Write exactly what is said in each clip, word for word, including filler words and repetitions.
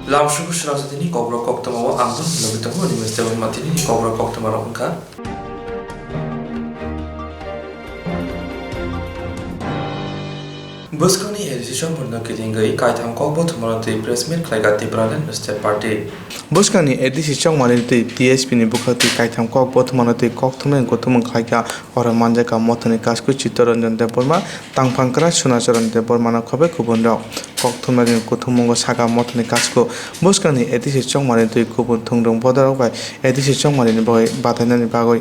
Lamsuku Srasatini Kokborok Koktwma o ang tong logi tongo, Animesh Debbarma tini ni Kokborok Koktwma rok wngkha. Bwskangni A D C chongmani no kitingwi kaitham kok bothomano twi press meet khlaikha Tipraland State Party. Bwskangni A D C chongmani twi T S P ni bwkhaktwi kaitham kok bothomano twi kok thumnai kuthumung khlaikha. Oro manjakha mothani kasku Chittaranjan Debbarma, tangphang kwrak Sunacharan Debbarmano khobai kubunrok. Kok thumnairokni kuthumungo sakha mothani kasku bwskangni A D C chongmani twi kubun thwngrwng bodolrok bai A D C chongmanini bagwi batainani bagwi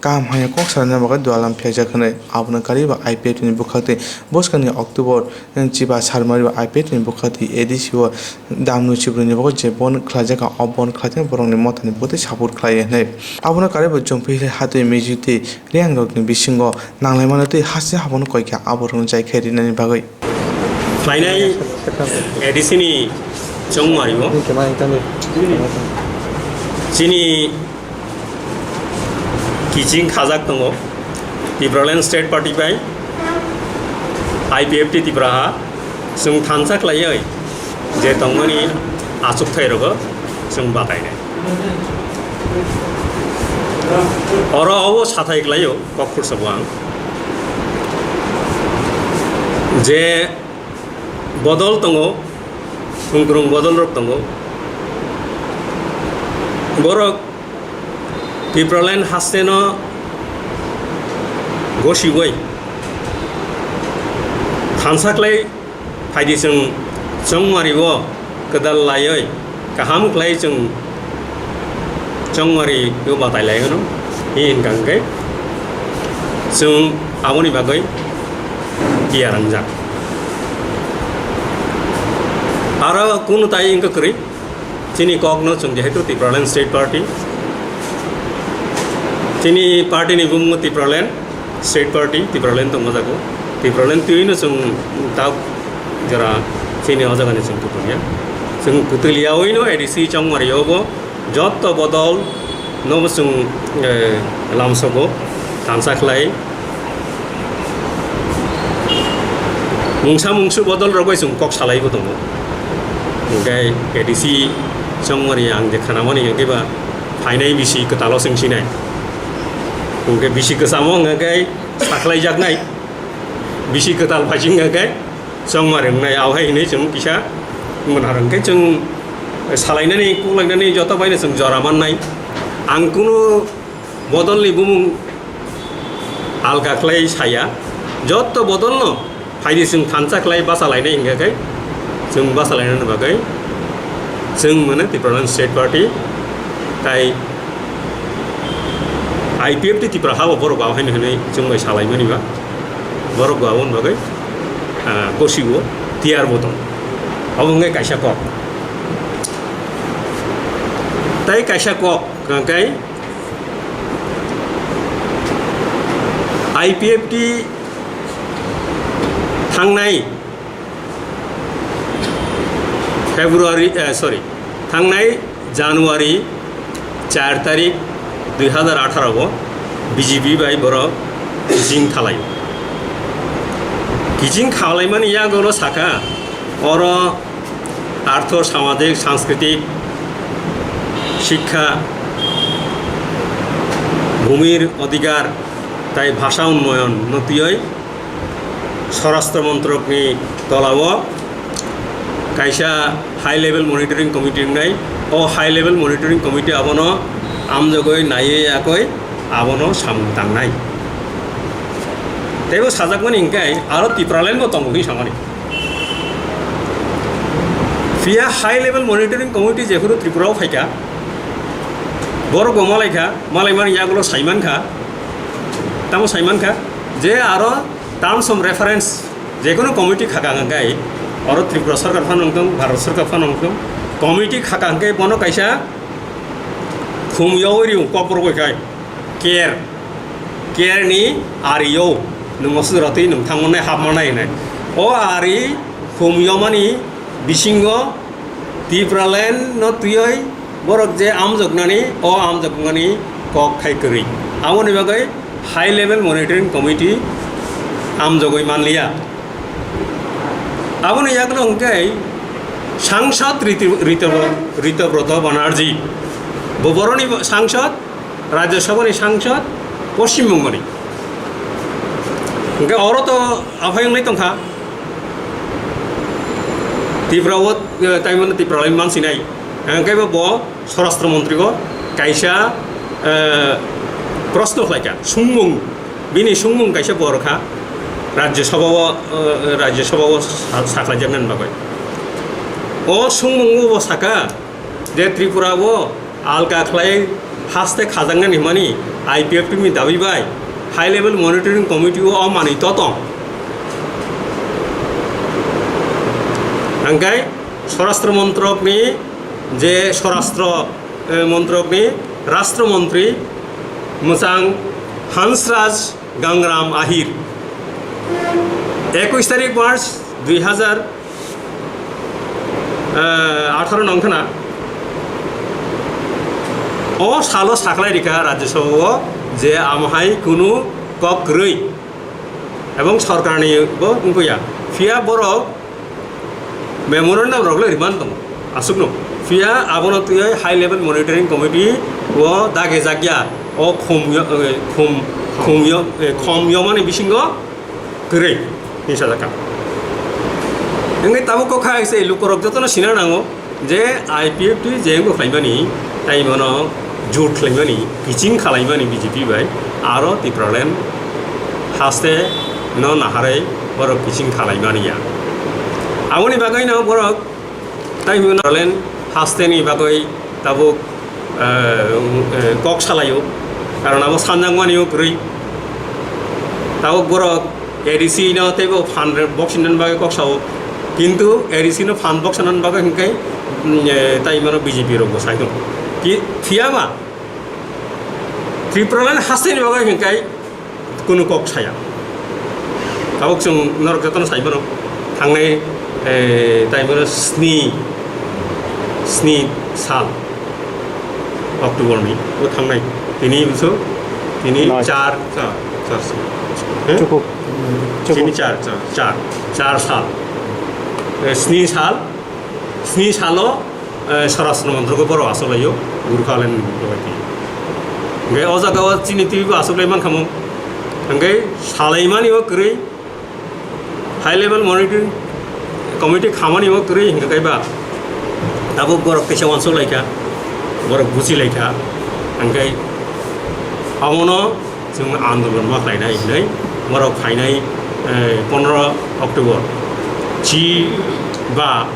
kaham hamya kok salaina bagwi dualam phiyajak hwnwi. Abono karwi ba I P F T ni bwkhaktwi bwskangni October chiba salmari ba I P F T ni bwkhaktwi A D C o damnu chibrwini bagwi je bon khlaijak, o bon khlaijak borokni mothani bwkhaktwi support khlai hwnwi. Abono karwi ba Jomphili hatwi mijitwi Reangrokni bisingo nanglaimano tei haste habono koi khe aborokno jai khe rinani bagwi. Phainai A D C ni chongmario chini kiching khajak tongo Tipraland State Party bai I P F T Tipra ha chwng thansa khlaiwi je tongmani achukthai rogo chwng batainai. Oro obo sathai klaio kok khursa bo ang. Je bodol tongo, kwrwng kwrwng bodol rok tongo. Borok Tipraland haste no gosiwi thansa khlai Phaidi chwng chongmari o kwdal laiwi kaham khlai chwng chongmari o batai lai hwno. Hi hwnkha hwnkhe chwng aboni bagwi tiyar wngjak. Aro kunu tai wngkha kwrwi. Chini kokno chwng jehetu Tipraland State Party, chini party ni bumung Tipraland State Party, Tipraland tongma jago. Tipraland twi no chwng tak jora chini o jaga ni chwng kutulia. Chwng kutulia oi no A D C chongmari obo jotto bodol no chwng, eh, lamsogo thansa khlai. Mungsa mungsu bodol rok bai chwng kok salai bo tongo. Hwnkhe A D C chongmani ang je khanamani hwnkhe ba phainai bisi kwtalo chwng sinai. Hwnkhe bisi kwchamo hwnkhe sakhlai jaknai, bisi kwtal phai chwng hwnkhe chongmari wngnai. Abo hai hwnwi chwng kisa mwnarwng khe chwng salainani, kuklainani joto baino chwng jora mannai. Ang kunu bodolni bumung alga khlai saya, jotto bodolno phaidi chwng thansa khlai bachalainai hwnkha khe chwng bachalainani bagwi chwng mane Tipraland State Party tai I P F T Tipra habo borok bo haino hinwi chwng bai salaimani ba borok bo aboni bagwi, ah, gosigo tiyar bo tong. Abo wngkha kaisa kok. Tai kaisa kok hwnkha khe I P F T thangnai February, eh, sorry, thangnai January char tarik dui hazar atharo o B J P bai borok kiching khalai. Kiching khalaimani yagulo sakha oro artho, samajik, sanskritik, shikkha, bhumir odhikar tai bhasha unnoyon no twiwi Swarashtra Montrokni tolao kaisa high level monitoring committee wngnai. O high level monitoring committee abono amjogwi naiwi yakwi abono samung tangnai. Teibo sajakmani hwnkhe aro Tipraland bo tongo hwnwi samani. Phiya high level monitoring committee jephuru Tripura o phaikha, borok bo malaikha, malaimani yagulo saimankha, tamo saimankha je aro terms of reference jekono committee khakang hwnkhe oro Tripura sorkar phano wngthung, Bharat sorkar phano wngthung, committee khakang hwnkhe bono kaisa khum yawi rio kokborok bai khai. Care, care ni ari o nwng osugra twi nwng thangmannai hapmannai hinwi. O ari khum yomani bisingo Tipraland no twiwi borok je amjoknani, o amjoknani kok khai kwrwi. Aboni bagwi high level monitoring committee amjogwi manliya. Aboni yagulo hwnkhe Sangsad Riti-, Rito-, Ritobroto Banerjee, bo boroni sangsad, Rajya Sabhani sangsad, Poschim Bongoni. Hwnkhe oro to aphai wngnai tongkha, Tripura o, eh, taimano Tripura lai mansinai. Hwnkhe bo, bo Swarashtra Montri o kaisa, eh, proshno khlaikha, sungmung, bini sungmung kaisa borokha Rajya Sabha o, eh, Rajya Sabha o sa-, sakhlaijaknani bagwi. O sungmungo bo sakha je Tripura o alka khlai haste khajaknani hwnmani I P F T ni dabi bai High Level Monitoring Committee o o manwi to tong. Hwnkhe Swarashtra Montrok ni je Swarashtra, eh, Montrok ni Rashtra Montri mwchang Hansraj Gangram Ahir, ekush tarik March dui hazar atharo nong khna. O salo sakhlai rikha Rajya Sabha o je amhai kunu kok kwrwi ebong sorkarni bo wngkhuya. Phiya borok memorandum rok le riman tongo aswkno. Phiya abono twiwi High Level Monitoring Committee o dage jakya o khum yo-, eh, khum, khum yo-, eh, khom yomani bisingo kwrwi hinsa jakha. Wngwi tabuk kok hai se lukurok jotono sina nango je I P F T je wngkha khlaimani, tai bono jut khlaimani, kiching khalaimani B J P bai, aro Tipraland haste no naharwi borok kiching khalaimani ya. Aboni bagwi no borok tai hwnwi Tipraland haste ni bagwi tabuk, eh, eh, kok salaio, karon abo sanjakmani o kwrwi. Tabuk borok A D C no teibo phan box ni bagwi kok sao, kintu A D C no phan box ni bagwi hwnkhe, mm, eh, tai mano B J P rok bo sai tongo. Ki, phiya ba Tipraland haste ni bagwi hwnkhe kunu kok saya. Tabuk chwng norok jotono sai mano, thangnai, eh, tai mano sni, sni sal October ni o thangnai. Tini bwswk, tini Noi. char, char, char sal. Eh? Cukup. Tini Cukup. char, char, char, char sal. Eh, sni sal, sni salo eh, Swarashtra Montrok o borok achuk laio, Gurkhaland rok bai. Hwnkhe o jaga o chini twibo achuk lai mankha mo. Hwnkhe salaimani o kwrwi, High Level Monitoring Committee khamani o kwrwi hwnkhe kaiba tabuk borok kisa uansuk laikha, borok buchi laikha. Hwnkhe abono chwng andolon ma khlainai hinwi borok phainai, eh, pondro October, chiba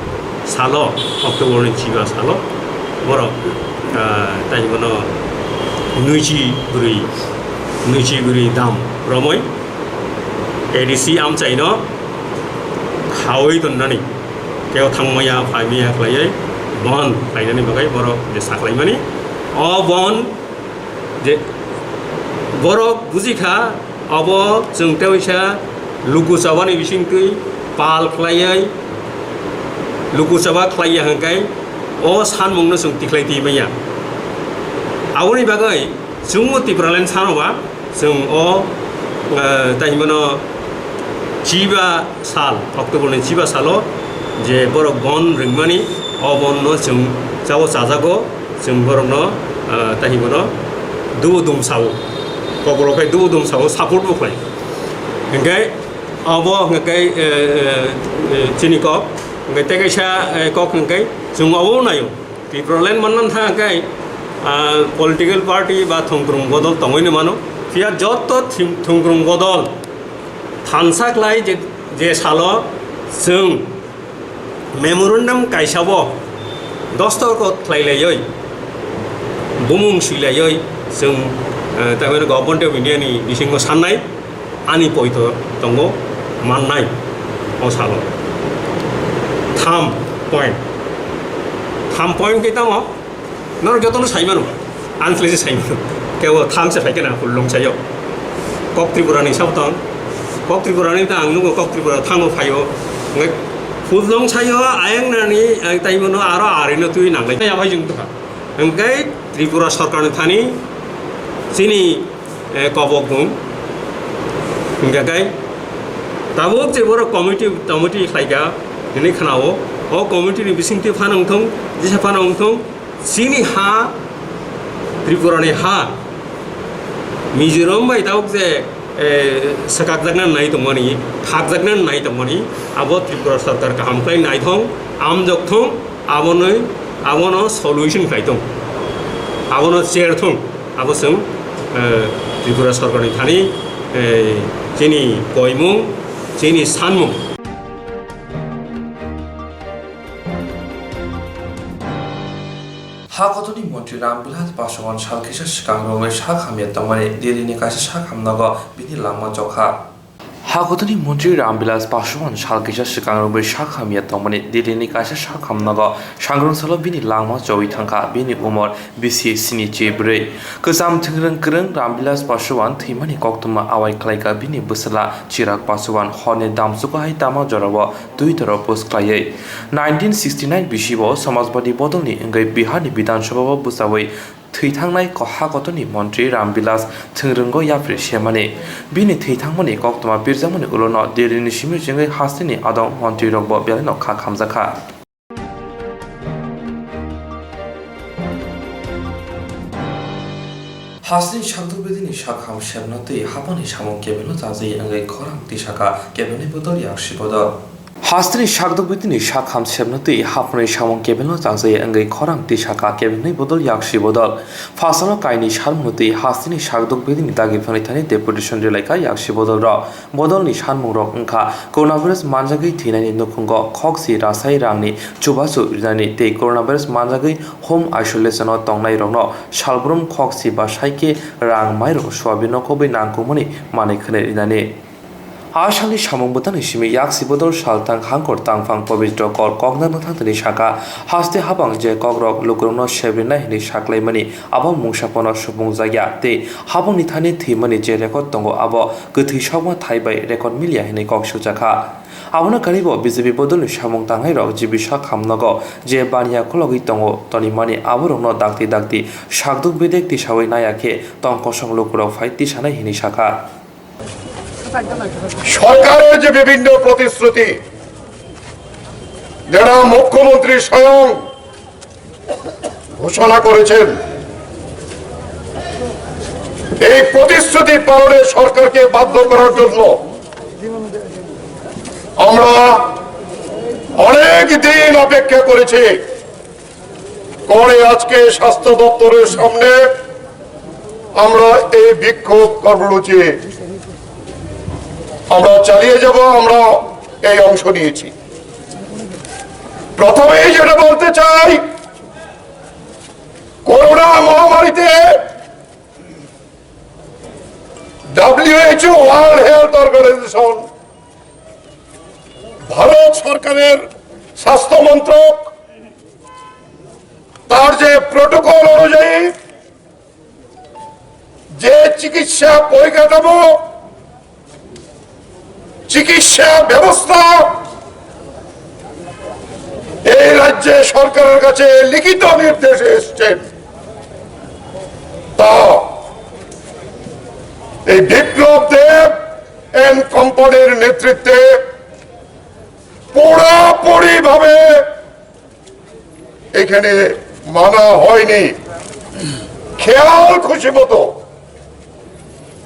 salo, October ni chiba salo borok, eh, tai bono nwichi bwrwi, nwichi bwrwi dam romwi A D C amchaino khaui tonnani, keo thangmaya phaimaya khlaiwi bon khlainani bagwi borok je sakhlaimani. O bon je borok buji kha, abo chwng teisa luku chabani bisingtwi pal khlaiwi, luku chaba khlaiya hwnkhe o sanmungno chwng tikhlai twi manya. Aboni bagwi chwngno Tipraland sanoba chwng o, eh, tai hwnmano chiba sal, October ni chiba salo je borok bon rwngmani, o bonno chwng chao chajago, chwng borokno, ah, tai bono dubu dum sao, kokborok khai dubu dum sao, support bo khlai. Hwnkhe abo hwnkhe, eh, eh, eh, chini kok, hwnkhe tei kaisa, eh, kok hwnkhe chwng obo naio. Tipraland manna thang khe, ah, political party ba thongkrung bodol tongwi no mano. Phiya joto thim-, thongkrung bodol thansa khlai je, je salo chwng memorandum kaisa bo dostokot khlai laiwi, bumung swi laiwi chwng, eh, tamani Government of India ni bisingo sannai ani poito tongo mannai o salo. Tham point. Tham point khe tamo? Norok jotono sai mano, ang khlai se sai mano. Kebo thang se phai khe na, Hulong sayo. Kok Tripura ni sabo tong. Kok Tripura ni ta ang nugo, Kok Tripura thango phaio. Ngai Hulong sayo, ayang nani, ang tai mano aro ari no twi nang lai. Ya bai jung to kha. Hwnkhe Tripura sorkar ni thani chini, eh, kobok bung. Hwnkhe kai tabuk je borok committee, committee khlai kha, Hwnwi khwnao, o committee ni bisingtwi phano wngthung, jesa phano wngthung, chini ha, Tripura ni ha, Mizoram bai tabuk je, eh, swkakjakna nai tongmani, khakjakna nai tongmani, abo Tripura sarkar kaham khlai naithung, amjokthung, abonwi, abono solution khlaithung, abono cherthung, abo chwng, eh, Tripura sarkar ni thani, eh, chini koimung, chini sanmung. Ha kotorni montri Ram Bilas Paswan sal kisa swkang romwi sak hamya tongmani Delhi ni kaisa sak hamnogo bini langma chokha. Ha kotorni montri Ram Bilas Paswan sal kisa swkang romwi sak hamya tongmani Delhi ni kaisa sak hamnogo sangrong salo bini langma chowi thangkha. Bini umor bisi sini chi bwrwi. Kwcham thwngrwng kwrwng Ram Bilas Paswan thwimani koktwma awai khlaikha bini bwsala Chirag Paswan horni damsuko hai tama jorao Twitter-o post khlaiwi. Nineteen sixty-nine bisio Samajwadi bodolni wngwi Biharni Bidhan Sabhao bwchaui thwi thangnai ko-, ha kotorni montri Ram Bilas Thwngrwngo yapri semani. Bini thwi thangmani koktwma pirjakmani ulono Delhini simi chengwi hasteni adong montrirokbo belaino kha khamjakha. Hasteni sakduk bedini sakham semna twi hapani samung kebelno chajagwi wngwi khorang tisaka kebelni bodol yaksi bodol. Hasteni sakduk bedini sakham semna twi hapani samung kebelno chajagwi wngwi khorang tisaka kebelni bodol yaksi bodol. Phasalo kainwi salmano twi hasteni sakduk bedini dagi phani thani deputation rilaikha yaksi bodolrok. Bodolni sanmungrok wngkha coronavirus manjagwi thwinaini nukhungo khokchi rasai rangni chubachu rinani tei coronavirus manjagwi home isolation-o tongnairokno salbrum khokchi ba saikhe rang mairung soyabin nokobwi nangkukmani manwi khwnwi rinani. A salni samung bwtangni simi yaksi bodol salthang hangkor tangphang Pabitra Kor kokna mwthangtwini saka, haste habang je kokrok lukurokno sebrinai hwnwi saklaimani abo mungsa phano supungjakya tei habangni thani thwimani je record tongo abo kwthwi sokma thai bai record miliya hwnwi kok sukjakha. Abono karibo B J P bodolni samung tangnairok G B Sak hamnogo je baniya khulogwi tongo tonimani aborokno dakti dakti sakduk bedek tisawi naiya khe tong kosong lukurok phai tisanai hwnwi sakha. সরকারের যে বিভিন্ন প্রতিশ্রুতি, যারা মুখ্যমন্ত্রী স্বয়ং ঘোষণা করেছেন, এই প্রতিশ্রুতি পালনে সরকারকে বাধ্য করার জন্য আমরা অনেক দিন অপেক্ষা করেছি। করে আজকে স্বাস্থ্য দপ্তরের সামনে আমরা এই বিক্ষোভ কর্মসূচি আমরা চালিয়ে যাব, আমরা এই অংশ নিয়েছি। প্রথমেই যেটা বলতে চাই, করোনা মহামারীতে WHO, world health organization, Bharat সরকারের স্বাস্থ্য মন্ত্রক তার যে প্রোটোকল অনুযায়ী যে চিকিৎসা পরিকাঠামো, চিকিৎসা ব্যবস্থা এই রাজ্যে সরকারের কাছে লিখিত নির্দেশ এসছেন, তা এই বিপ্লব দেব অ্যান্ড কোম্পানির নেতৃত্বে পুরাপুরিভাবে এখানে মানা হয়নি। খেয়াল খুশি মতো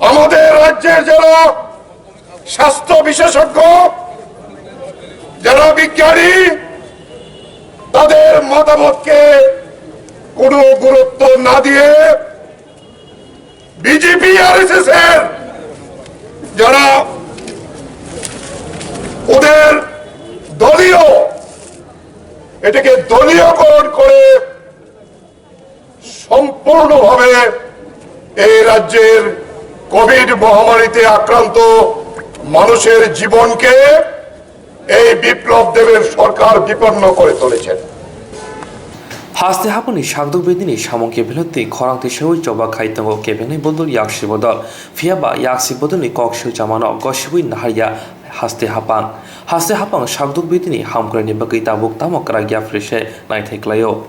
আমাদের রাজ্যের যারা স্বাস্থ্য বিশেষজ্ঞ, যারা বিজ্ঞানী, তাদের মতামতকে কোনো গুরুত্ব না দিয়ে বিজেপি আরএসএস এর যারা ওদের দলীয়, এটাকে দলীয়করণ করে সম্পূর্ণভাবে এই রাজ্যের কোভিড মহামারীতে আক্রান্ত মানুষের জীবনকে এই বিপ্লব দেবের সরকার বিপন্ন করে তুলেছেন। Haste haponi sakduk bedini samung kebelno tei khorang tisawi choba khai tongo kebelni bodol yaksi bodol. Phiyaba yaksi bodolni kok sui chamano gosiwi naharya haste hapang. Haste hapang sakduk bedini hamkraini bagwi tabuk tamo kwrak yapri se naithai klaio.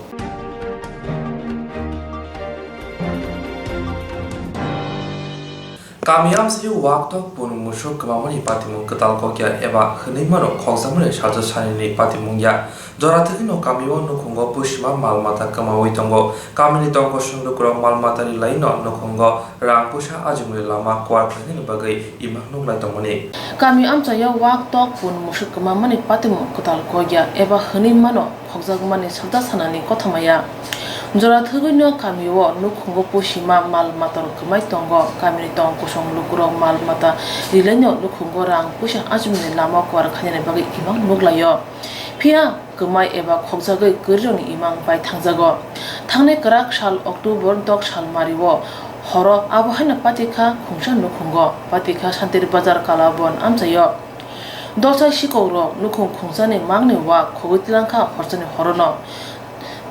Kami amchaio waktok pun musuk kwmamani patimung kwtal kokya eba hwnwi mano khokjakmani salsa sanini patimung ya. Jora thwgwino kamio nukhungo pusima mal mata kwmawi tongo. Kamini tongkosong lukurok mal mata rilaino nukhungo rang puisa ajimni lama kuar khlainani bagwi imang nuklai tongmani. Kami amchaio waktok pun musuk kwmamani patimung kwtal kokya eba hwnwi mano khokjakmani salsa sanani kothoma ya. Jora thwgwino kamio nukhungo pusima mal matarok kwmai tongo. Kamini tongkosong lukurok mal mata rilaino nukhungo rang puisa achumni lama kuar khainani bagwi imang nuklaio. Phiya kwmai eba khokjagwi kwrwirokni imang bai thangjago. Thangnai kwrak sal October dok sal mario horo abo haino patikha khungsa nukhungo, patikha Santir Bazar Kalabon amchaio. Dosa sikokrok nukhung khungsani mangni wak khogwi tlangkha horsani horono.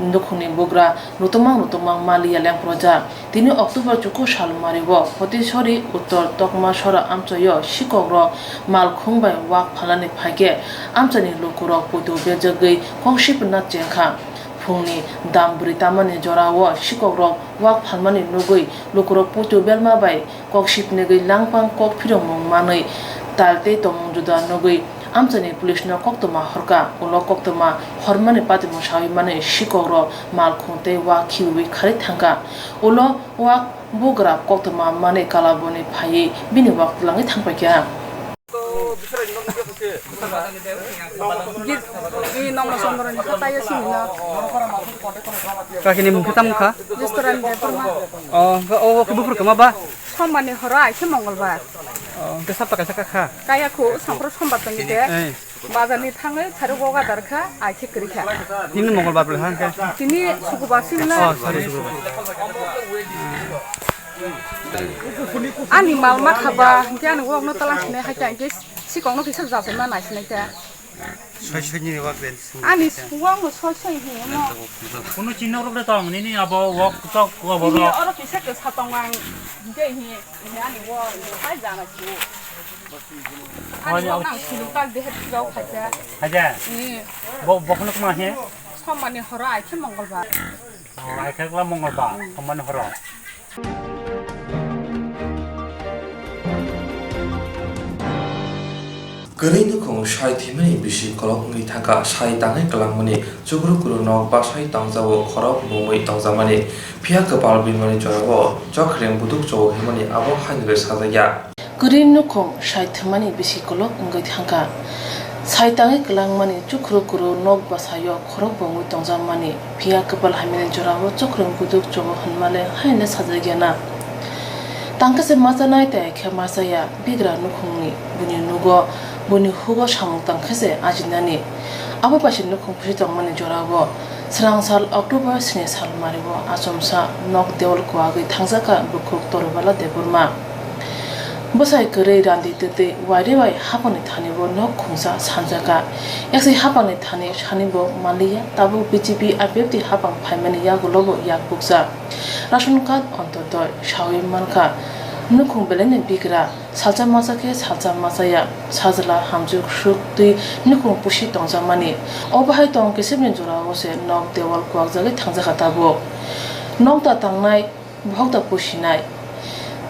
Nukhungni bugra nutungmang nutungmang maliya lengprojak. Tini October chuku sal mario Potisori Uttor Tokma Sora amchaio sikokrok mal khung bai wak phalnani phaikhe amchaini lukurok puitu bejagwi kok sipna chengkha. Phungni dam bwrwi tamani jorao sikokrok wak phalmani nugwi lukurok puitu belma bai kok sipnigwi langpang kok phirokmung manwi tal tei tongmung juda nugwi amchaini police no koktwma horkha. Ulo koktwma hormani patimung sawi mani sikokrok malkhung tei wak khibiwi kharwi thangkha. Ulo wak bugra koktwma manwi Kalaboni phaiwi bini wak twlangwi thangpaikha. Kakini mung khe tamo kha? Restaurant de Burma. Oh, hwnkhe o khe buphur kwma ba? Sombarni horo ai khe Mongolbar. Oh, hwnkhe sapta kaisa kha kha? Kaya khu, sampro sombar tongwi de. Eh. Bazarni thangwi khairok o gadar kha, ai khe kwrwi kha. Tini Mongolbar bwle ha hwnkhe? Tini Sukubar si wngla. Oh, sorry, Sukubar. Ani mal ma khaba, hwnkhe ani wokno talang sinai hai ta, hwnkhe sikokno kisa jachaima nai sinai ta. Soi soi ni wak den. Ani wokno soi soi hinwi mo. Kuno chino rok de tong, nini abo wok tok ko abo. Ini oro kisa kisa tong ang, hwnkhe hi, ini ani wok, hai jana chu. Ani wok nang silu kal de het kau khaja. Khaja? Ni. Bo, bo khno kma he? Sombarni horo ai khe Mongolbar. Oh, ai khe kla Mongolbar, Sombarni horo. Kwrwi nukhung sai thwimani bisi kolok wngwi thangkha, sai tangwi kwlangmani chukru kuru nok basai tangjago khorok bumui tongjakmani, phiya kwpal bimani jorao chokreng buduk chogo himani abo hainwi sajakya. Kwrwi nukhung sai thwimani bisi kolok wngwi thangkha. Sai tangwi kwlangmani chukhru kuru nok basaio khorok bongwi tongjakmani, phiya kwpal hamyani jorao chokrwng buduk chogo hwnmale haino sajakya na. Tangkhe se machanai tei khe machaya bigra nukhungni, buni nugo, buni hugo samung tangkhe se ajinani. Abo bai se nukhung pusi tongmani jorao Swrang sal October sini sal mario achomsa nok dewal kuagwi thangjakha bukhuk Torubala Debbarma. Bwsai kwrwi randi twtwi wairwi bai hapangni thani o nok khungsa sanjakha. Yaksi hapangni thani sani bo manliya, tabuk B J P I P F T hapang phaimani yagulo bo yak bukjak. Ration card Antyodoi sawi mankha. Nukhung belaini bigra. Salsa masa khe salsa masa ya, sajla hamjwk swk twi nukhung pusi tongjakmani. O bahai tong kisipni jorao se nok dewal kuakjagwi thangjakha tabuk. Nok da tangnai, bohok da pusinai.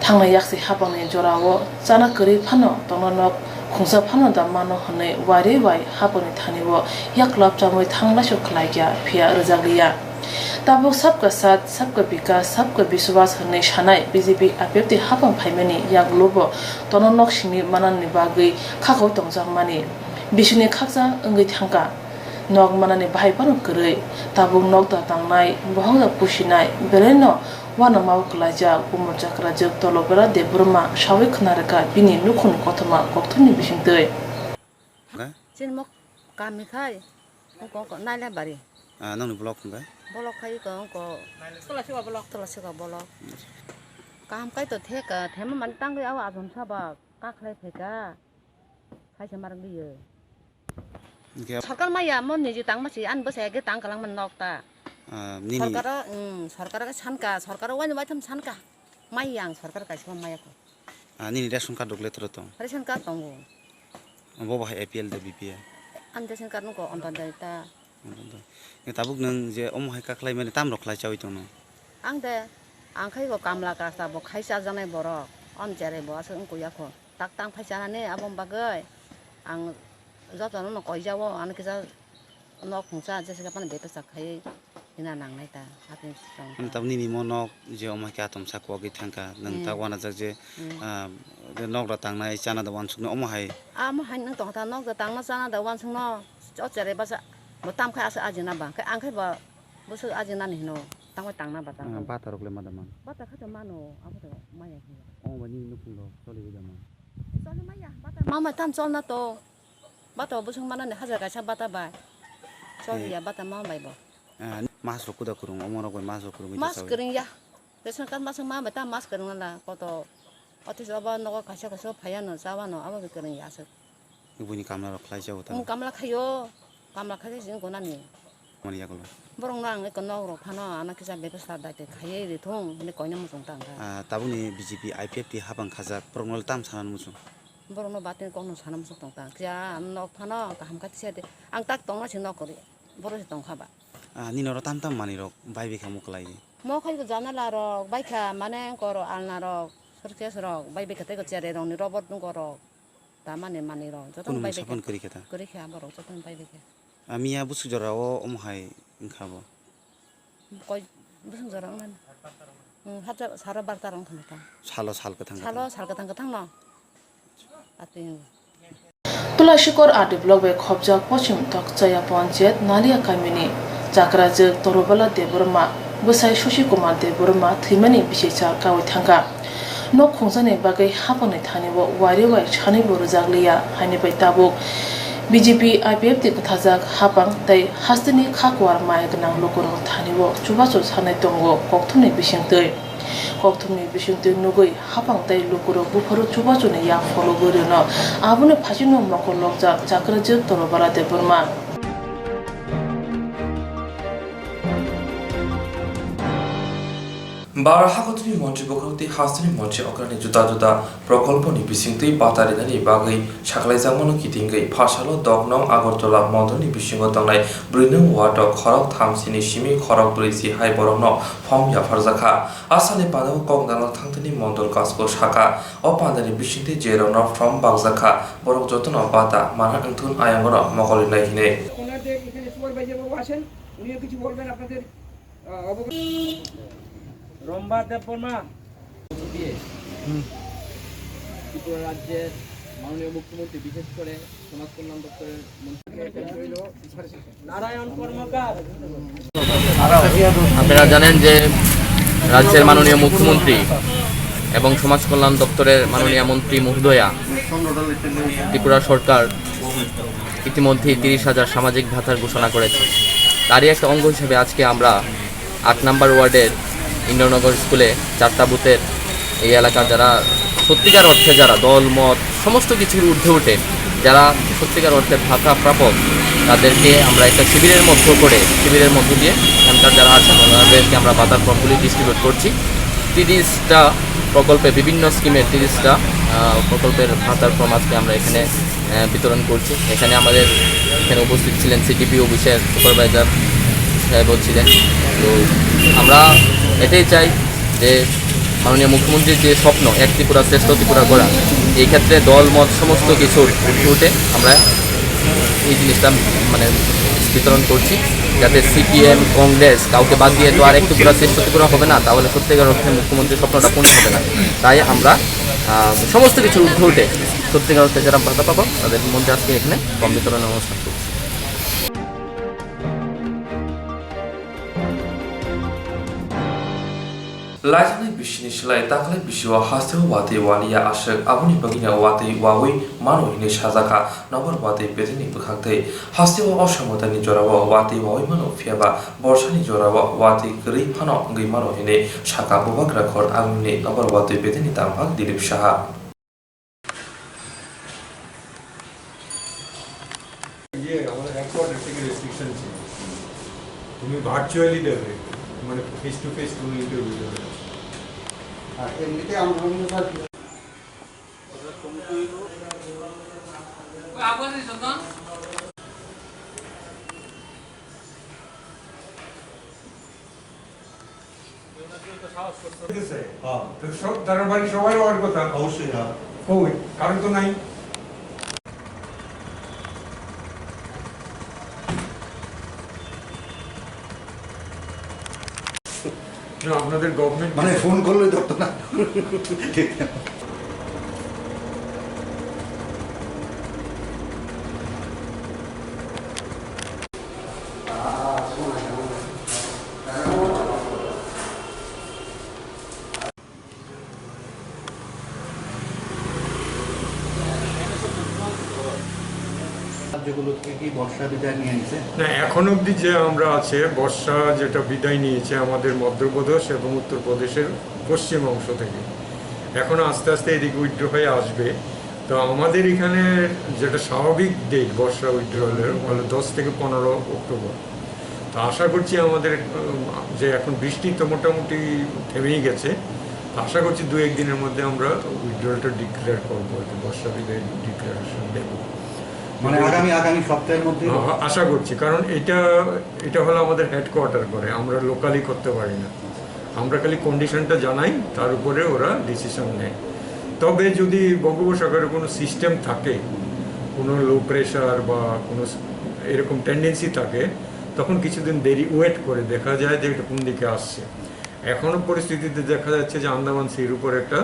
Thangnai yaksi hapangni jorao chana kwrwi phano tongna nok khungsa phano da mano hwnwi wairwi wai hapangni thani o yaklap chamwi thanglaisu khlaikha phiya rwjakliya. Tabuk Sabka Saath, Sabka Vikas, Sabka Vishwas hwnwi sanai B J P I P F T hapang phaimani yagulo bo tono nok simi manani bagwi khakoi tongjakmani. Bisingni khaksa wngwi thangkha. Nok manani bahai phano kwrwi. Tabuk nok da tangnai, bohok da pusinai, belaino uanama o kwlaijak, bumung chakrajwk Tolobela Debbarma sawi khna rwkha bini nukhungni kothoma kokthumni bisingtwi. Chini mok kami khai. Ongko, ongko, Nailabari. Ah, nangni block hwnkhai? Block khai iko, ongko. Tolasika block. Tolasika block. Kaham kai to theka, thema mani tangwi awa ajom saba, kakhlai phaika. Khaisa marang liyo. Hwnkhe? Sarkar maya mo niji tangma si, ani bwsai age tang kalang man nok ta. Ah, nini? Sarkar, mm, sarkar ke sanka, sarkar wani baitham sanka. Mai yang sarkar kaisa maya ko. Ah, nini ration card rok le toro tong? Ration card tongo. Bo bahai A P L de B P L? Ang ration card nungko Antyodoi ta. Antyodoi. Nge tabuk nung je omo hai kaklai mani tam rok khlai chawi tong no? Ang de, ang khai bo kamla kasa bo khai chajaknai borok. Om cherai bo aswk wngkha ya kho. Tak tang phai chanani aboni bagwi ang jotono no koijao, ano kisa nok khungsa jesa phano bebasa khaiwi hina nangnai ta, hapni song ta. Tabuk nini mo nok je omo hai khe atomsa kwagwi thangkha, nwng Hmm. ta uanajak je, Hmm. ah, nok da tangnai chana da uansuknai omo hai. Amo hai nwng tongkha ta, nok da tangna chana da uansukno, o cherai basa bo tam khai aswk ajina ba, khe ang khai ba bwswk ajinani hino, tangbai tangna ba tang Ah, khai. Bata rok le ma da man? Bata kha to mano, abo to maya hiya. Omo bai nini nukhung rok choli wi da man? Choli maya, bata mama tam cholna to. Bata bo bwswk manani hajar kaisa bata bai. Chol Eh. Hiya bata ma bai bo. Ah, mas rok kuda kwrwng, omo rok bai mas rok kwrwngwi Mas chawi. Kwrwng ya. Ration card mas ma bai ta mas kwrwng la koto. Office obo nogo kaisa kaisa phaiya no chawa no abo bai kwrwng ya aswk. Buini kamla rok khlai jago ta. Mung kamla khaio. Kamla khaide jing gonani. Mani yagulo. Borok no ang eko nok rok phano ano kisa bebasta daite khaiwi rithung hinwi koina muchung tang kha. Ah, tabukni B J P I P F T hapang khajak borok no tam sana muchung. Borok no batin kok no sana muchung tong tang kha. Ang nok phano kaham kha tisa de. Ang tak tongna si nok kori. Borok si tong kha ba. Ah, nini oro tam tam manwi rok bai bikha muklai. Mo khai ko janala rok bai kha mane koro alna rok, suitcase rok bai bikha tei ko cherai rok ni robot nung rok. Tamani manwi rok joto Kunu bai mungsa bikha. Phone kwrwi khe ta? Kwrwi kha borok joto bai bikha. Amiya bwswk jora o omo hai wngkha bo? Koi bwswk jora wngnani? Hmm, hapta saro barta rok wngkha ta. Salo sal kwthang Salo kwthang. Sal kwthang kwthang no. Atwng. Tulashikor R D block bai khopjak Pochim Tokchaya Panchayat Nalia kamini chakrajwk Torobala Debbarma bwsai Sushi Kumar Debbarma thwimani bisicha kaui thangkha. Nok khungjani bagwi hapangni thani o wari wai sanwi bo rwjak liya, haini bai tabuk B J P I P F T kwthajak hapang tei hasteni kha kuar maya gwnang lukurokni thani o chubachu sanai tongo kokthumni bisingtwi. Kokthumni bisingtwi nugwi hapang tei lukurok buphuru chubachuni yak phologwi rwno. Aboni phaichino mokol lokjak chakrajwk Torobala Debbarma. Bar hakotini montri bokhorok tei hasteni montri okrani juda juda prokolponi bisingtwi bata rinani bagwi sakhlaijakmano kitingwi pharsalo dok nong Agartala mondolni bisingo tongnai brwi nong ward o khorok thamsini simi khorok brwi si hai borokno form yapharjakha. A salni pandao kok nango thangtini mondol kasko saka, o pandani bisingtwi je rokno form bakjakha, borok jotono bata mana wngthun ayangno mokol rinai hinwi. ওনাদের এখানে সুপারভাইজার বাবু আছেন, উনিও কিছু বলবেন আপনাদের, আহ, অবগত। রম্বা দেববর্মা। দিয়ে হুম। ত্রিপুরা রাজ্যের মাননীয় মুখ্যমন্ত্রী, বিশেষ করে সমাজ কল্যাণ দপ্তরের মন্ত্রী নারায়ণ কর্মকার। আপনারা জানেন যে রাজ্যের মাননীয় মুখ্যমন্ত্রী এবং সমাজ কল্যাণ দপ্তরের মাননীয় মন্ত্রী মহোদয়া ত্রিপুরা সরকার ইতিমধ্যেই তিরিশ হাজার সামাজিক ভাতার ঘোষণা করেছে। তারই একটা অঙ্গ হিসেবে আজকে আমরা আট নম্বর ওয়ার্ডের ইন্দ্রনগর স্কুলে চারটা বুথের এই এলাকার যারা সত্যিকার অর্থে যারা দল মত সমস্ত কিছুর ঊর্ধ্বে উঠে, যারা সত্যিকার অর্থে ভাতা প্রাপক, তাদেরকে আমরা একটা শিবিরের মধ্য করে, শিবিরের মধ্য দিয়ে এখানকার যারা আছেন ওনাদেরকে আমরা ভাতার ফর্মগুলি ডিস্ট্রিবিউট করছি। তিরিশটা প্রকল্পে, বিভিন্ন স্কিমের তিরিশটা, আহ, প্রকল্পের ভাতার ফর্ম আজকে আমরা এখানে, আহ, বিতরণ করছি। এখানে আমাদের এখানে উপস্থিত ছিলেন সিডিপিও বিষয়ক সুপারভাইজার সাহেবও ছিলেন। তো আমরা এটাই চাই যে মাননীয় মুখ্যমন্ত্রীর যে স্বপ্ন, এক ত্রিপুরা শ্রেষ্ঠ ত্রিপুরা গড়া, এই ক্ষেত্রে দল মত সমস্ত কিছুর ঊর্ধ্বে উঠে আমরা এই জিনিসটা মানে বিতরণ করছি, যাতে সিপিএম, কংগ্রেস কাউকে বাদ দিয়ে তো আর এক ত্রিপুরা শ্রেষ্ঠ ত্রিপুরা হবে না, তাহলে সত্যিকার অর্থে মুখ্যমন্ত্রীর স্বপ্নটা পূর্ণ হবে না। তাই আমরা, আহ, সমস্ত কিছুর ঊর্ধ্বে উঠে সত্যিকার অর্থে যারা ভাতা পাবো তাদের মধ্যে আজকে এখানে কম বিতরণের অনুষ্ঠান করছি। Laijaknai bisini slai taklai bisio hasteo watwi waliya aswk, aboni bagwino watwi wawi mano hinwi sajakha nokbar watwi bedeni bwkhaktwi. Hasteo o samudani jorao watwi wawi mano, phiyaba borsani jorao watwi kwrwi phano wngwi mano hinwi sakha bubagra khor agumni nokbar watwi bedeni tangphak Dilip Saha. ইয়ে, আমাদের এক কোয়ার্টার থেকে রেস্ট্রিকশন ছিল, তুমি ভার্চুয়ালি দেবে, মানে face to face কোনো ইন্টারভিউ দেবে না। আর এমনিতে আমরা স্যার হ্যাঁ। তো সব তারা বাড়ি সবাই হওয়ার কথা। অবশ্যই, হ্যাঁ। কই? কারণ তো নাই। না, আপনাদের গভর্নমেন্ট মানে ফোন করলে ধরতো না। ঠিক। রাজ্যগুলো থেকে কি বর্ষা বিদায় নিয়ে নিছে? না, এখন অবধি যে আমরা আছে, বর্ষা যেটা বিদায় নিয়েছে আমাদের মধ্যপ্রদেশ এবং উত্তরপ্রদেশের পশ্চিম অংশ থেকে, এখন আস্তে আস্তে এদিকে উইথড্র হয়ে আসবে। তো আমাদের এখানে যেটা স্বাভাবিক ডেট বর্ষা উইথড্রলের, হলো দশ থেকে পনেরো অক্টোবর। তো আশা করছি আমাদের, উম, যে এখন বৃষ্টি তো মোটামুটি থেমেই গেছে, তো আশা করছি দু এক দিনের মধ্যে আমরা উইথড্রলটা ডিক্লেয়ার করবো, আর কি, বর্ষা বিদায় ডিক্লারেশন দেবো। মানে আগামী, আগামী সপ্তাহের মধ্যেই? আ-, আশা করছি, কারণ এটা, এটা হলো আমাদের হেডকোয়ার্টার করে, আমরা লোকালি করতে পারি না। আমরা খালি কন্ডিশনটা জানাই, তার উপরে ওরা ডিসিশন নেয়। তবে যদি বঙ্গোপসাগরে কোনো সিস্টেম থাকে, কোনো লো প্রেশার বা কোনো স-, এরকম টেন্ডেন্সি থাকে, তখন কিছুদিন দেরি ওয়েট করে দেখা যায় যে এটা কোন দিকে আসছে। এখনও পরিস্থিতিতে দেখা যাচ্ছে যে আন্দামান সির উপর একটা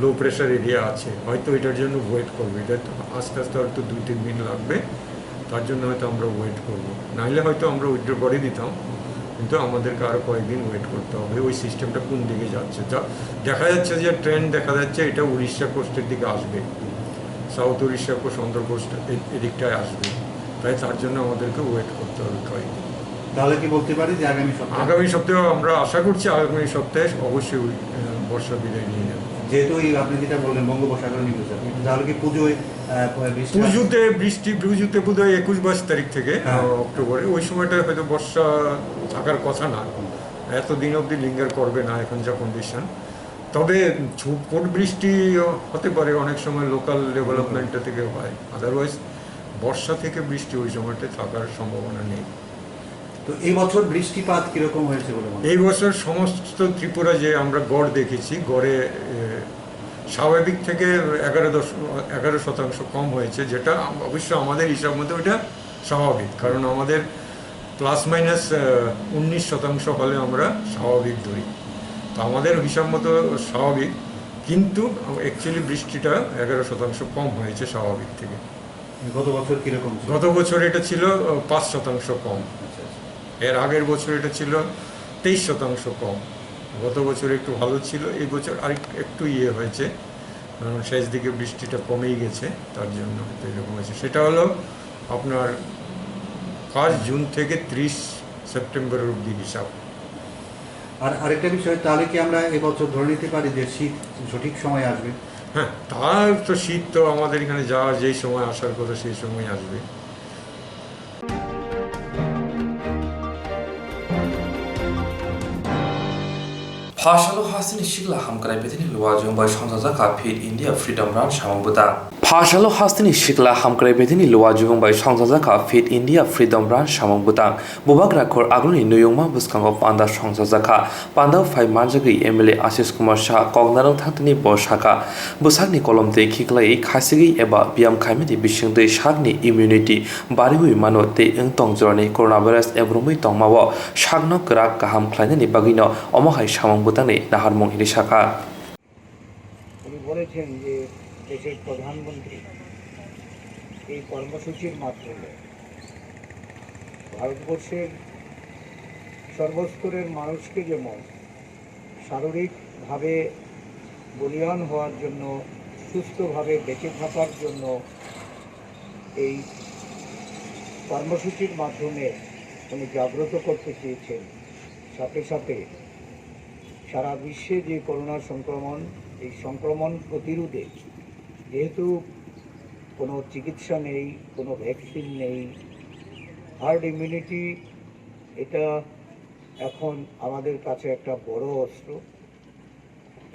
লো প্রেশার এরিয়া আছে, হয়তো এটার জন্য ওয়েট করবে। এটা তো আস্তে আস্তে হয়তো দুই তিন দিন লাগবে, তার জন্য হয়তো আমরা ওয়েট করব। নাহলে হয়তো আমরা উইথড্র করে দিতাম, কিন্তু আমাদেরকে আরও কয়েকদিন ওয়েট করতে হবে। ওই সিস্টেমটা কোন দিকে যাচ্ছে, যা দেখা যাচ্ছে যে ট্রেন্ড দেখা যাচ্ছে এটা উড়িষ্যা কোস্টের দিকে আসবে, সাউথ উড়িষ্যা কোস্ট, অন্ধ্র কোস্ট এ-, এদিকটায় আসবে। তাই তার জন্য আমাদেরকে ওয়েট করতে হবে কয়েকদিন। তাহলে কি বলতে পারি যে আগামী সপ্তাহে? আগামী সপ্তাহে আমরা আশা করছি আগামী সপ্তাহে অবশ্যই, আহ, বর্ষা বিদায় নিয়ে যাবে। যেহেতু এই আপনি যেটা বললেন বঙ্গোপসাগরে নিম্নচাপ, তাহলে কি পুজোয়, আহ, বৃষ্টি? পুজোতে বৃষ্টি, পুজোতে বোধহয় একুশ বাইশ তারিখ থেকে, হ্যাঁ। আহ, অক্টোবরে, ওই সময়টা হয়তো বর্ষা থাকার কথা না, এতদিন অবধি লিঙ্গার করবে না এখন যা কন্ডিশন। তবে ঝুপঝাপ বৃষ্টি হতে পারে, অনেক সময় লোকাল ডেভেলপমেন্টটা থেকে হয়, আদারওয়াইজ বর্ষা থেকে বৃষ্টি ওই সময়টা থাকার সম্ভাবনা নেই। তো এই বছর বৃষ্টিপাত কিরকম হয়েছে বলে মনে হয়? এই বছর সমস্ত ত্রিপুরা যে আমরা গড় দেখেছি, গড়ে, এ, স্বাভাবিক থেকে এগারো দশ, এগারো শতাংশ কম হয়েছে, যেটা আম-, অবশ্য আমাদের হিসাব মতো ওটা স্বাভাবিক, কারণ আমাদের প্লাস মাইনাস, আহ, উনিশ শতাংশ হলে আমরা স্বাভাবিক ধরি। তো আমাদের হিসাব মতো স্বাভাবিক, কিন্তু অ্যাকচুয়ালি বৃষ্টিটা এগারো শতাংশ কম হয়েছে স্বাভাবিক থেকে। গত বছর কিরকম ছিল? গত বছর এটা ছিল, আহ, পাঁচ শতাংশ কম। আচ্ছা, আচ্ছা। এর আগের বছর এটা ছিল তেইশ শতাংশ কম। গত বছর একটু ভালো ছিল, এই বছর আরেক-, একটু ইয়ে হয়েছে, কারণ শেষ দিকে বৃষ্টিটা কমেই গেছে, তার জন্য হয়তো এরকম হয়েছে। সেটা হলো আপনার ফার্স্ট জুন থেকে ত্রিশ সেপ্টেম্বর অবধি হিসাব। আর আরেকটা বিষয়, তাহলে কি আমরা এবছর ধরে নিতে পারি যে শীত সঠিক সময়ে আসবে? হ্যাঁ, তা তো শীত তো আমাদের এখানে যা যেই সময় আসার কথা সেই সময় আসবে। Phasalo hasteni sikla hamkrai bethini luwa jung bai songchajakha Fit India Freedom Run samung bwtang. Phasalo hasteni sikla hamkrai bethini luwa jung bai songchajakha Fit India Freedom Run samung bwtang. Bubagra khor agulni nuyungma bwskango panda songchajakha. Panda phai manjagwi M L A Ashish Kumar Shah koknarwng thangtini bo sakha, bwsakni kolom tei khiklaiwi khasigwi eba biyam khaimani bisingtwi sakni immunity bariwi mano tei wng tong jorani coronavirus ebrumwi tongmao sakno kwrak kaham khlainani bagwino omo hai samung bwtangni naharmung hwnwi sakha. উনি বলেছেন যে দেশের প্রধানমন্ত্রী এই কর্মসূচির মাধ্যমে ভারতবর্ষের সর্বস্তরের মানুষকে যেমন শারীরিকভাবে বলীয়ান হওয়ার জন্য, সুস্থভাবে বেঁচে থাকার জন্য এই কর্মসূচির মাধ্যমে উনি জাগ্রত করতে চেয়েছেন। সাথে সাথে সারা বিশ্বে যে করোনা সংক্রমণ, এই সংক্রমণ প্রতিরোধে যেহেতু কোনো চিকিৎসা নেই, কোনো ভ্যাকসিন নেই, হার্ড ইমিউনিটি, এটা এখন আমাদের কাছে একটা বড় অস্ত্র।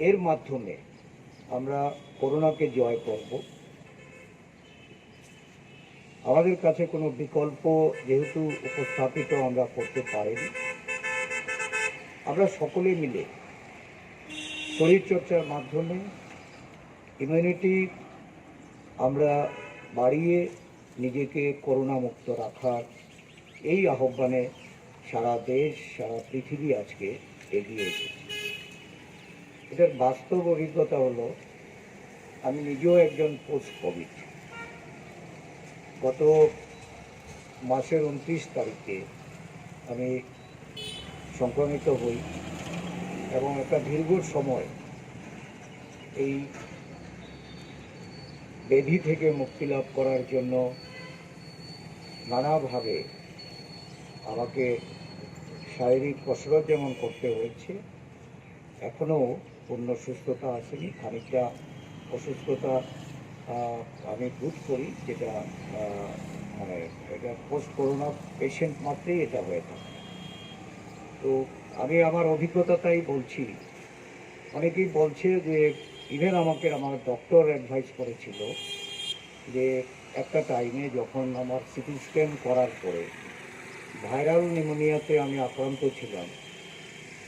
এর মাধ্যমে আমরা করোনাকে জয় করব। আমাদের কাছে কোনো বিকল্প যেহেতু উপস্থাপিত আমরা করতে পারিনি, আমরা সকলে মিলে শরীরচর্চার মাধ্যমে ইমিউনিটি আমরা বাড়িয়ে নিজেকে করোনা মুক্ত রাখার এই আহ্বানে সারা দেশ, সারা পৃথিবী আজকে এগিয়ে এসেছে। এটার বাস্তব অভিজ্ঞতা হলো, আমি নিজেও একজন পোস্ট কোভিড। গত মাসের ঊনত্রিশ তারিখে আমি সংক্রমিত হই এবং একটা দীর্ঘ সময় এই ব্যাধি থেকে মুক্তি লাভ করার জন্য নানাভাবে আমাকে শারীরিক কসরত যেমন করতে হয়েছে, এখনও পূর্ণ সুস্থতা আসেনি। খানিকটা অসুস্থতা, আহ, আমি বোধ করি, যেটা, আহ, মানে, এটা পোস্ট করোনা পেশেন্ট মাত্রই এটা হয়ে থাকে। তো আমি আমার অভিজ্ঞতাটাই বলছি। অনেকেই বলছে যে, ইভেন আমাকে আমার ডক্টর অ্যাডভাইস করেছিল যে একটা টাইমে যখন আমার সিটি স্ক্যান করার পরে ভাইরাল নিউমোনিয়াতে আমি আক্রান্ত ছিলাম,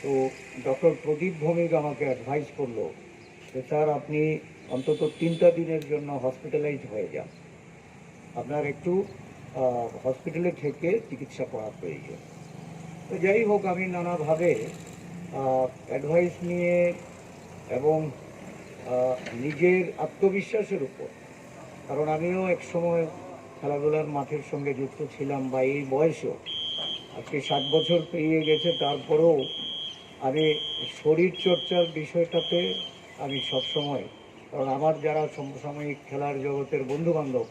তো ডক্টর প্রদীপ ভৌমিক আমাকে অ্যাডভাইস করলো যে, "স্যার, আপনি অন্তত তিনটা দিনের জন্য হসপিটালাইজ হয়ে যান, আপনার একটু, আহ, হসপিটালে থেকে চিকিৎসা করা প্রয়োজন।" তো যাই হোক, আমি নানাভাবে, আহ, অ্যাডভাইস নিয়ে এবং, আহ, নিজের আত্মবিশ্বাসের উপর, কারণ আমিও এক সময় খেলাধুলার মাঠের সঙ্গে যুক্ত ছিলাম, বা এই বয়সেও আজকে সাত বছর পেরিয়ে গেছে, তারপরেও আমি শরীর চর্চার বিষয়টাতে আমি সবসময়, কারণ আমার যারা সমসাময়িক খেলার জগতের বন্ধু বান্ধব,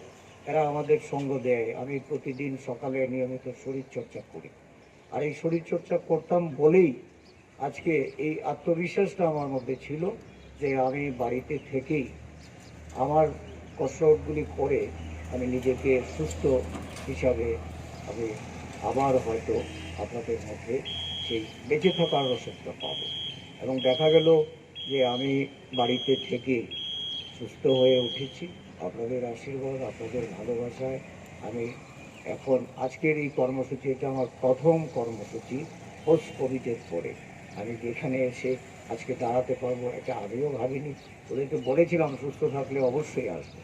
এরা আমাদের সঙ্গ দেয়। আমি প্রতিদিন সকালে নিয়মিত শরীর চর্চা করি। আর এই শরীর চর্চা করতাম বলেই আজকে এই আত্মবিশ্বাসটা আমার মধ্যে ছিল যে আমি বাড়িতে থেকেই আমার কসরতগুলি করে আমি নিজেকে সুস্থ হিসাবে আমি আবার হয়তো আপনাদের মধ্যে সেই বেঁচে থাকার রসদটা পাবো। এবং দেখা গেল যে আমি বাড়িতে থেকে সুস্থ হয়ে উঠেছি। আপনাদের আশীর্বাদ, আপনাদের ভালোবাসায় আমি এখন আজকের এই কর্মসূচি, এটা আমার প্রথম কর্মসূচি পোস্ট কোভিডের পরে। আমি যেখানে এসে আজকে দাঁড়াতে পারবো, এটা আগেও ভাবিনি। ওদেরকে বলেছিলাম সুস্থ থাকলে অবশ্যই আসবো।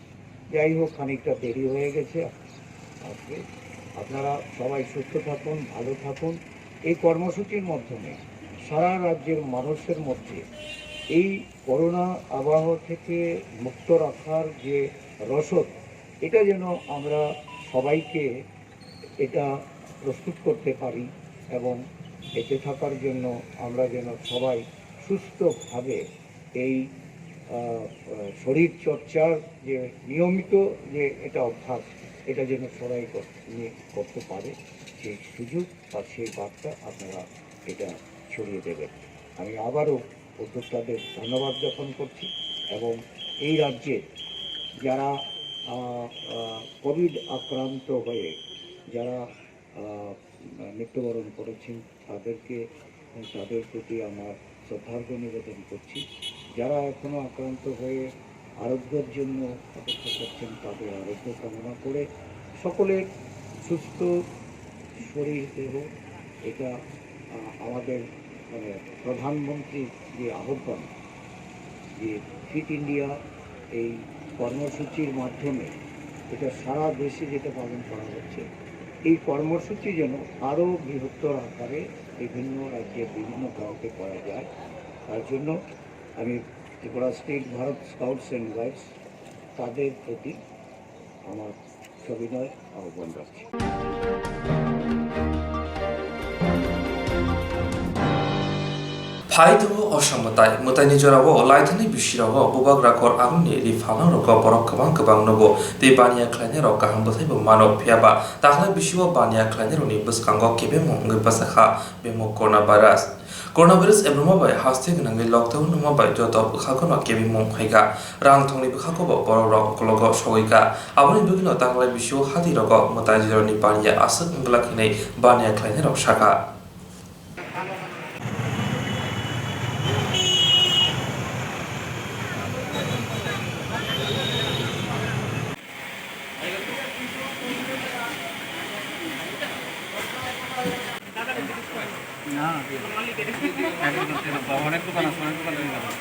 যাই হোক, খানিকটা দেরি হয়ে গেছে। আজকে আপনারা সবাই সুস্থ থাকুন, ভালো থাকুন। এই কর্মসূচির মাধ্যমে সারা রাজ্যের মানুষের মধ্যে এই করোনা আবহ থেকে মুক্ত রাখার যে রসদ, এটা যেন আমরা সবাইকে এটা প্রস্তুত করতে পারি এবং বেঁচে থাকার জন্য আমরা যেন সবাই সুস্থভাবে এই, আহ, শরীর চর্চার যে নিয়মিত যে এটা অভ্যাস, এটা যেন সবাই কর-, নি-, করতে পারে, সেই সুযোগ বা সেই বার্তা আপনারা এটা ছড়িয়ে দেবেন। আমি আবারও উদ্যোক্তাদের ধন্যবাদ জ্ঞাপন করছি এবং এই রাজ্যে যারা, আহ, আহ, কোভিড আক্রান্ত হয়ে যারা, আহ, মৃত্যুবরণ করেছেন, তাদেরকে, তাদের প্রতি আমার শ্রদ্ধার্ঘ্য নিবেদন করছি। যারা এখনো আক্রান্ত হয়ে আরোগ্যের জন্য অপেক্ষা করছেন, তাদের আরোগ্য কামনা করে সকলের সুস্থ শরীর দেহ, এটা, আহ, আমাদের, মানে, প্রধানমন্ত্রীর যে আহ্বান, যে ফিট ইন্ডিয়া এই কর্মসূচির মাধ্যমে এটা সারা দেশে যেটা পালন করা হচ্ছে, এই কর্মসূচি যেন আরও বৃহত্তর আকারে বিভিন্ন রাজ্যের বিভিন্ন প্রান্তে করা যায়। তার জন্য আমি ত্রিপুরা স্টেট ভারত স্কাউটস অ্যান্ড গাইডস তাদের প্রতি আমার সবিনয় আহ্বান রাখছি। Phai tongo o samwtai, mwtaini jorao laithani bisirogo bubagra kor aguni ri phalngrogo borok kwbang kwbang nugo tei baniya khlainairok kaham bwthaibo mano, phiyaba takhlai bisio baniya khlainairokni bwskango kebengmung wngwi bwsakha bemuk coronavirus. Coronavirus ebrumo bai haste gwnangwi lockdown wngma bai joto bwkhagono kebengmung phaikha. Rang thongni bwkhago bo borokrok ukologo sogwi kha. Aboni bagwino takhlai bisio hatirogo mwtai jorani baniya aswk wng glak hinwi baniya khlainairok sakha. না, না, দিয়ে দাও। এক দোকান থেকে দাও। বাবা, অনেক দোকান আছে, অনেক দোকান থেকে দাও।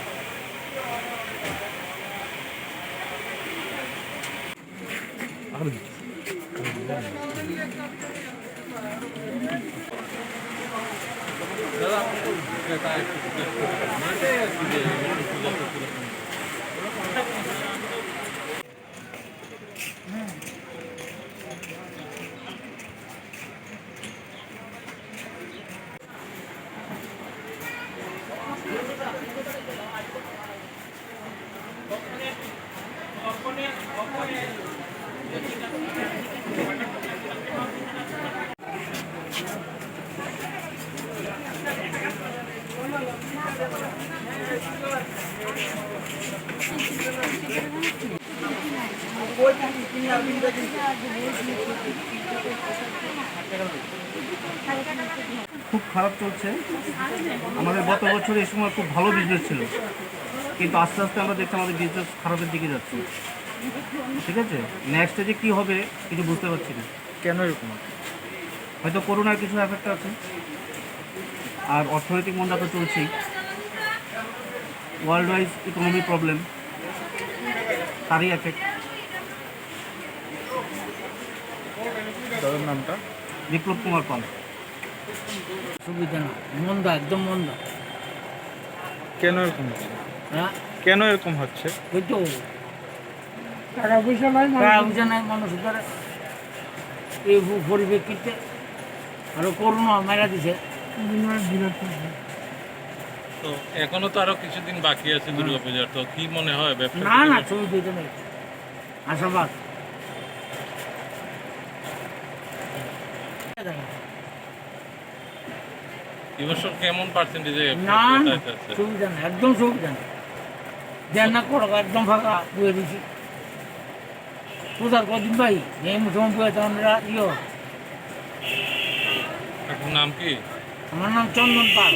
খুব খারাপ চলছে। আমাদের গত বছর এই সময় খুব ভালো বিজনেস ছিল, কিন্তু আস্তে আস্তে আমরা দেখছি আমাদের বিজনেস খারাপের দিকে যাচ্ছে। ঠিক আছে, নেক্সটে যে কী হবে কিছু বুঝতে পারছি না। কেন এরকম হচ্ছে? হয়তো করোনার কিছু এফেক্ট আছে, আর অর্থনৈতিক মন্দা তো চলছেই, ওয়ার্ল্ড ওয়াইজ ইকোনমি প্রবলেম, তারই এফেক্ট। দাদার নামটা? বিপ্লব কুমার পাল। সুবিধা না, মন্দা, একদম মন্দা। কেন এরকম হচ্ছে? হ্যাঁ? কেন এরকম হচ্ছে? ওই তো টাকা পয়সা নাই, মানুষ টাকা পয়সা নাই, মানুষ ধরে এই পরিপ্রেক্ষিতে আরো করোনা মারা দিছে। তো এখনো তো আরো কিছুদিন বাকি আছে দুর্গাপূজার, তো কি মনে হয় ব্যবসা না, না, সুবিধা নেই। আশাবাদ। এবছর কেমন পার্সেন্টেজে না, না, সুবিধা নেই, একদম সুবিধা নেই। দেন না করো, একদম ফাঁকা বয়ে রয়েছি। পূজার কদিন ভাই, এই মুসলমান বয়ে তো আমরা ইয়ে। আপনার নাম কি? আমার নাম চন্দন পাল।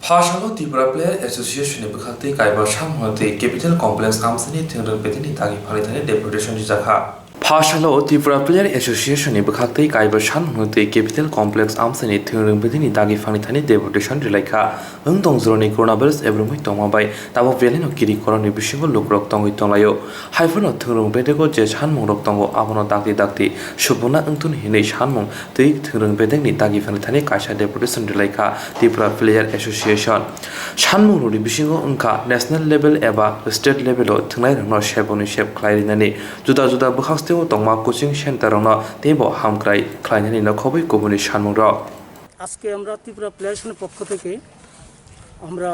Phasalo Tripura Player Association ni bwkhaktwi kaiba samhwnwi twi Capital Complex amchaini thwngrwng bedekni dagi phalithani deputation rijakha. Phasalo Tripura Player Association ni bwkhaktwi kaiba samhwnwi twi Capital Complex amchaini thwngrwng bedekni dagi phalithani deputation rilaikha. Wng tong jorani coronavirus ebrwngwi tongma bai tabuk belai no kiri korokni bisingo lukurok tongwi tonglaio. Haiphano thwngrwng bedego je sanmungrok tongo abono dakti dakti supuna wngthun hinwi sanmung twi thwngrwng bedekni dagi phalithani kaisa deputation rilaikha Tripura Player Association. Sanmungrokni bisingo wngkha national level eba state level o thwngnairokno seboni seb khlai rinani, juda juda bwkhaksteo tongma coaching center rokno teibo hamkrai khlainani nokhobwi kubuni sanmungrok. আজকে আমরা ত্রিপুরা প্লেয়ার অ্যাসোসিয়েশনের পক্ষ থেকে আমরা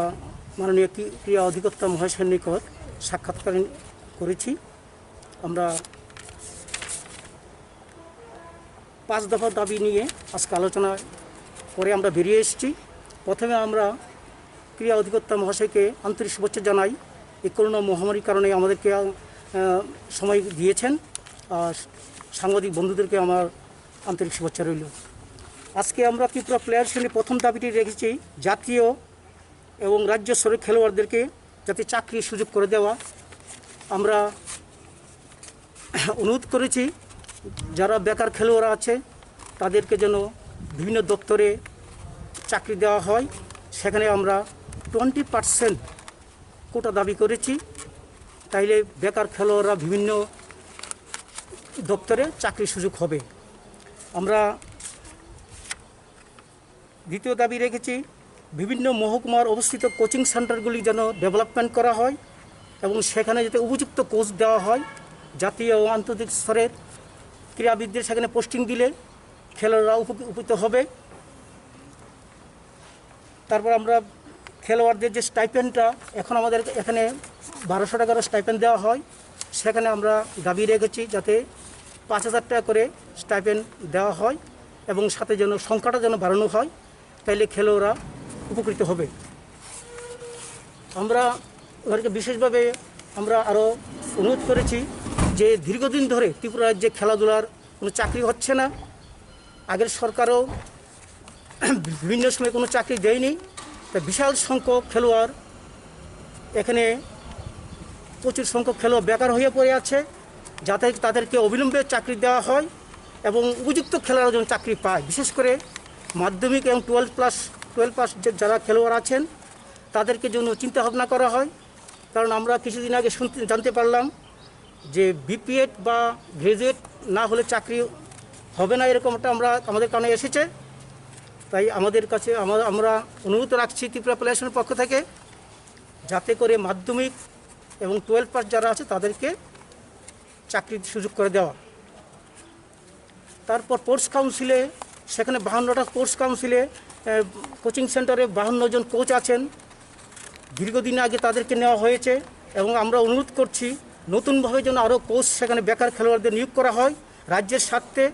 মাননীয় ক্রী-, ক্রীড়া অধিকর্তা মহাশয়ের নিকট সাক্ষাৎকার করেছি। আমরা পাঁচ দফা দাবি নিয়ে আজকে আলোচনা করে আমরা বেরিয়ে এসেছি। প্রথমে আমরা ক্রীড়া অধিকর্তা মহাশয়কে আন্তরিক শুভেচ্ছা জানাই। এই করোনা মহামারীর কারণে আমাদেরকে, আহ, সময় দিয়েছেন, আর সাংবাদিক বন্ধুদেরকে আমার আন্তরিক শুভেচ্ছা রইল। আজকে আমরা ত্রিপুরা প্লেয়ার অ্যাসোসিয়েশনের প্রথম দাবিটি রেখেছি জাতীয় এবং রাজ্য স্তরের খেলোয়াড়দেরকে যাতে চাকরির সুযোগ করে দেওয়া। আমরা অনুরোধ করেছি, যারা বেকার খেলোয়াড় আছে, তাদেরকে যেন বিভিন্ন দপ্তরে চাকরি দেওয়া হয়। সেখানে আমরা টোয়েন্টি পার্সেন্ট কোটা দাবি করেছি, তাইলে বেকার খেলোয়াড়রা বিভিন্ন দপ্তরে চাকরির সুযোগ হবে। আমরা দ্বিতীয় দাবি রেখেছি, বিভিন্ন মহকুমার অবস্থিত কোচিং সেন্টারগুলি যেন ডেভেলপমেন্ট করা হয় এবং সেখানে যাতে উপযুক্ত কোচ দেওয়া হয়। জাতীয় ও আন্তর্জাতিক স্তরের ক্রীড়াবিদদের সেখানে পোস্টিং দিলে খেলোয়াড়রা উপকৃ-, উপকৃত হবে। তারপর আমরা খেলোয়াড়দের যে স্টাইপেন্ডটা, এখন আমাদের এখানে বারোশো টাকার স্টাইপেন্ড দেওয়া হয়, সেখানে আমরা দাবি রেখেছি যাতে পাঁচ হাজার টাকা করে স্টাইপেন্ড দেওয়া হয় এবং সাথে যেন সংখ্যাটা যেন বাড়ানো হয়, তাইলে খেলোয়াড়রা উপকৃত হবে। আমরা ওদেরকে বিশেষভাবে আমরা আরও অনুরোধ করেছি যে দীর্ঘদিন ধরে ত্রিপুরা রাজ্যে খেলাধুলার কোনো চাকরি হচ্ছে না। আগের সরকারও বিভিন্ন সময় কোনো চাকরি দেয়নি। তা বিশাল সংখ্যক খেলোয়াড় এখানে, প্রচুর সংখ্যক খেলোয়াড় বেকার হয়ে পড়ে আছে। যাতে তাদেরকে অবিলম্বে চাকরি দেওয়া হয় এবং উপযুক্ত খেলোয়াড়রা যেন চাকরি পায়। বিশেষ করে মাধ্যমিক এবং টুয়েলভ প্লাস টুয়েলভ পাস যে যারা খেলোয়াড় আছেন, তাদেরকে জন্য চিন্তা ভাবনা করা হয়। কারণ আমরা কিছুদিন আগে শুনতে জানতে পারলাম যে বিপিএড বা গ্র্যাজুয়েট না হলে চাকরি হবে না, এরকম একটা আমরা আমাদের কানে এসেছে। তাই আমাদের কাছে আমরা আমরা অনুরোধ রাখছি ত্রিপুরা প্লেয়ারেশনের পক্ষ থেকে, যাতে করে মাধ্যমিক এবং টুয়েলভ পাস যারা আছে তাদেরকে চাকরির সুযোগ করে দেওয়া। তারপর স্পোর্টস কাউন্সিলে, সেখানে বাহান্নটা স্পোর্টস কাউন্সিলে, কোচিং সেন্টারে বাহান্ন জন কোচ আছেন। দীর্ঘদিন আগে তাদেরকে নেওয়া হয়েছে এবং আমরা অনুরোধ করছি নতুনভাবে যেন আরও কোচ সেখানে বেকার খেলোয়াড়দের নিয়োগ করা হয় রাজ্যের স্বার্থে।